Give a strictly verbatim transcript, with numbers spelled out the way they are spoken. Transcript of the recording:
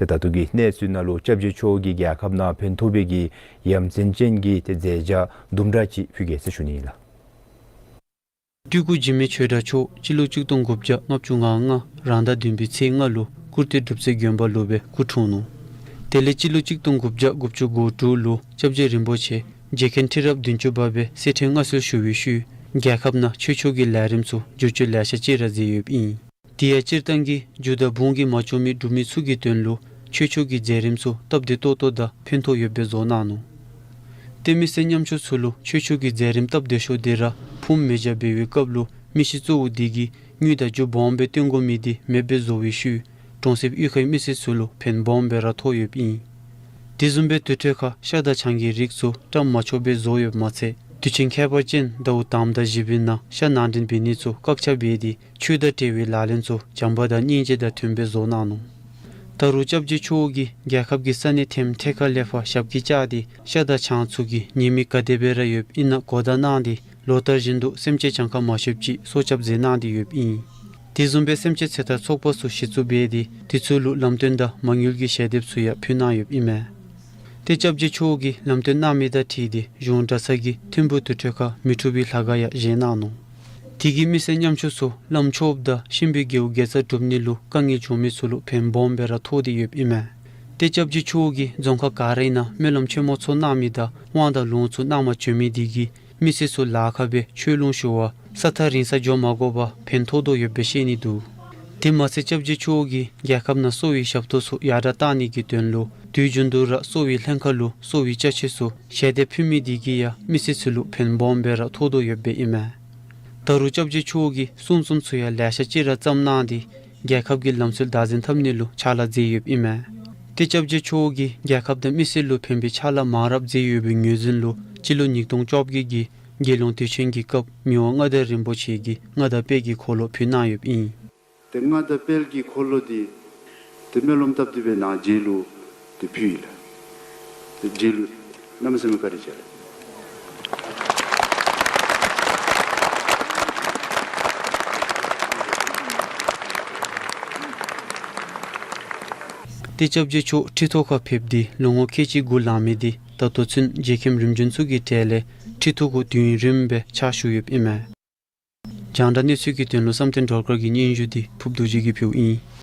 ཏེ་ད་ལྟོ་གི་གནས་ཚུལ་ནང་ལུ་སྐྱབས་རྗེ་མཆོག་གིས་རྒྱལ་ཁབ་ནང་ཕན་ཐོགས་པའི་གི་ཡ་མཚན་ཅན་གྱི་ཏེ་མཛད་བྱ་དུམ་གྲ་ཅིག་ཕུལ་གེ་ཟེར་ཞུ་ནི་ཨིན་ལགས། སྤྲུལ་སྐུ་འཇིགས་མེད་ཆོས་གྲགས་མཆོག་སྤྱི་ལོ་གཅིག་སྟོང་དགུ་བརྒྱ་ལྔ་བཅུ་ང་ལྔ་རང་ཟླ་བདུན་པའི་ཚེས་ལྔ་ལུ་ཀུར་སྟོད་སྒྲུབ་རྩེ་དགོན་པ་ལུ་སྦེ་སྐུ་འཁྲུངས་ནུག། དེ་ལས་སྤྱི་ལོ་གཅིག་སྟོང་དགུ་བརྒྱ་དགུ་བཅུ་གོ་དྲུག་ལུ་སྐྱབས་རྗེ་རིན་པོ་ཆེ་རྗེ་མཁན་ཁྲི་རབས་བདུན་ཅུ་པ་སྦེ་གསེར་ཕྲེང་མངའ་གསོལ་ཞུ་བའི་ཤུལ་རྒྱལ་ཁབ་ནང་ཆོས་ཕྱོགས་ཀྱི་ལས་རིམ་ཚུ་བསྒྱུར་བཅོས་ལེ་ཤ་ཅིག་ར་མཛད་ཡོདཔ་ཨིན། དེ་ཡང་སྤྱིར་བཏང་གི་རྒྱུ་དང་ཕུང་གིས་མ་ལྕོགས་མི་འབྲུག་མི་ཚུ་གི་དོན་ལུ་ཆོས་ཕྱོགས་ཀྱི་མཛད་རིམ་ཚུ་སྟབས་བདེ་ཏོག་ཏོ་དང་ཕན་ཐོགས་ཡོདཔ་སྦེ་བཟོ་གནང་ནུག། ཏེ་མི་སེར་ཉམ་ཆུང་ཚུ་ལུ་ཆོས་ཕྱོགས་ཀྱི་མཛད་རིམ་སྟབས་བདེ་ཤོས་དེ་ར་ཕུངམ་མེ་བྱ་འབད་བའི་སྐབས་ལུ་མི་ཤི་གཙོ་བོ་དེ་གིས་དངུལ་དང་རྒྱུ་སྦོམ་སྦེ་བཏོན་དགོ་མི་དེ་མེདཔ་སྦེ་བཟོ་བའི་ཤུལ་གྲོང་གསེབ་གཡུས་ཁའི་མི་སེར་ཚུ་ལུ་ཕན་སྦོམ་སྦེ་ར་ཐོགས་ཡོདཔ་ཨིན། དེ་བཟུམ་སྦེ་དུར་ཁྲོད་ཁར་ཤ་དང་ཆང་གི་རིགས་ཚུ་བཀྲམ་མ་ཆོགཔ་སྦེ་བཟོ་ཡོདཔ་མ་ཚད་དུས་ཆེན་ཁྱད་པར་ཅན་ཟླཝ་དང་པ་དང་བཞི་པའི་ནང་ཤ་ནང་འདྲེན་འབད་ནི་ཚུ་བཀག་ཆ་འབད་དེ་ཆོས་དང་འབྲེལ་བའི་ལག་ལེན་ཚུ་བྱམས་པ་དང་སྙིང་རྗེ་དང་མཐུནམ་སྦེ་བཟོ་གནང་ནུག། ད་རུང་སྐྱབས་རྗེ་མཆོག་གིས་རྒྱལ་ཁབ་ཀྱི་ས་གནས་ཐེམ་ཐེ་ཁ་ལས་ཕར་ཞབས་ཀྱིས་བཅགས་ཏེ་ཤ་དང་ཆང་ཚུ་གི་ཉེས་དམིགས་ག་དེ་སྦེ་ར་ཡོདཔ་ཨིན་ན་གོ་བརྡ་གནང་སྟེ་ལོ་ལྟར་བཞིན་དུ་སེམས་ཅན་གྱངས་ཁ་མ་ཆོདཔ་ཅིག་སྲོག་སྐྱབས་མཛད་གནང་སྟེ་ཡོདཔ་ཨིན། དེ་བཟུམ་སྦེ་སེམས་ཅན་ཚེ་ཐར་ཚོགས་པ་ཚུ་གཞི་བཙུགས་འབད་དེ་དེ་ཚུ་ལུ་ལམ་སྟོན་དང་མ་དངུལ་གྱི་ཞལ་འདེབས་ཚུ་ཡང་ཕུལ་གནང་ཡོདཔ་ཨིན་མས། ཏེ་སྐྱབས་རྗེ་མཆོག་གིས་ལམ་སྟོན་གནང་མི་དང་འཁྲིལ་ཏེ་གཞུང་གྲྭ་ཚང་གིས་ཐིམ་ཕུ་དུར་ཁྲོད་ཁར་མི་འཁྲུགས་པའི་ལྷ་ཁང་ཡང་བཞེངས་གནང་ནུག། དེ་གིས་མི་སེར་ཉམ་ཆུང་ཚུ་བླམ་ཆོསཔ་དང་གཤིན་པོའི་རྒྱལ་པོ་དགེ་རྩ་སྒྲུབ་ནི་ལུ་དཀའ་ངལ་བྱུང་མི་ཚུ་ལུ་ཕན་སྦོམ་སྦེ་ར་ཐོགས་ཏེ་ཡོདཔ་ཨིན་མས། ཏེ་སྐྱབས་རྗེ་མཆོག་གིས་རྫོང་ཁག་ག་རའི་ནང་སྨོན་ལམ་ཆེན་མོ་ཚོགས་གནང་མི་དང་དབང་དང་ལུང་ཚུ་གནང་བར་བྱོན་མི་དེ་གིས་མི་སེར་ཚུ་ལཱ་ཁག་སྦེ་ཆོས་ལུང་ཞུ་བར་ས་ཐག་རིང་ས་འགྱོ་མ་དགོ་པར་ཕན་ཐོགས་དོ་ཡོདཔ་སྦེ་ཤེས་ནི་འདུག། དེ་མ་ཚད་སྐྱབས་རྗེ་མཆོག་གིས་རྒྱལ་ཁབ་ནང་གསོ་བའི་ཞབས་ཏོག་ཚུ་ཡར་དྲག་གཏང་ནི་གི་དོན་ལུ་དུས་རྒྱུན་དུ་ར་གསོ་བའི་ལྷན་ཁག་ལུ་གསོ་བའི་ཅ་ཆས་ཚུ་ཞལ་འདེབས་ཕུལ་མི་དེ་གིས་ཡང་མི་སེར་ཚུ་ལུ་ཕན་སྦོམ་སྦེ་ར་ཐོགས་དོ་ཡོདཔ་སྦེ་ཨིན་མས། ད་རུང་སྐྱབས་རྗེ་མཆོག་གིས་གསུང་རྩོམ་ཚུ་ཡང་ལེ་ཤ་ཅིག་ར་བརྩམས་གནང་སྟེ་རྒྱལ་ཁབ་ཀྱི་ལམ་སྲོལ་བདག་འཛིན་འཐབ་ནི་ལུ་ཕྱག་ལཱ་མཛད་ཡོདཔ་ཨིན་མས། ཏེ་སྐྱབས་རྗེ་མཆོག་གིས་རྒྱལ་ཁབ་དང་མི་སེར་ལུ་ཕན་པའི་ཕྱག་ལཱ་མང་རབས་མཛད་ཡོད་པའི་ངོས་འཛིན་ལུ་སྤྱི་ལོ་ཉིས་སྟོང་བཅོ་བརྒྱད་ཀྱི་རྒྱལ་ཡོངས་དུས་ཆེན་གྱི་སྐབས་མི་དབང་མངའ་བདག་རིན་པོ་ཆེ་གིས་མངའ་བདག་དཔལ་གྱི་འཁོར་ལོ་ཕུལ་གནང་ཡོདཔ་ཨིན། ཏེ་མངའ་བདག་དཔལ་གྱི་འཁོར་ལོ་འདི་ཏེ་སྨོན་ལམ་བཏབ་སྟེ་སྦེ་ནཱ་རྗེ་ལུ་ཏེ་ཕུལ་ཡི་ལགས། ཏེ་རྗེ་ལུ་གནམ་མེད་ས་མེད་བཀའ་དྲིན་ཆེ་ལགས། ཏེ་སྐྱབས་རྗེ་མཆོག་ཁྲི་ཐོག་ཁར་ཕེབས་ཏེ་ལོ་ངོ་ཁལ་གཅིག་འགོར་ལང་མི་འདི་ད་ལྟོ་ཚུན་རྗེ་མཁན་རིམ་བྱོན་ཚུ་གི་གྲས་ལས་ཁྲི་ཐོག་གུ་དུས་ཡུན་རིངམོ་སྦེ་ཕྱག་ཞུ་ཡོདཔ་ཨིན་མས། རྒྱང་བསྒྲགས་གནས་ཚུལ་གྱི་དོན་ལུ་བསམ་གཏན་སྒྲོལ་དཀར་གྱི་སྙན་ཞུ་འདི་ཕུརཔ་རྡོ་རྗེ་གིས་ཕུལཝ་ཨིན།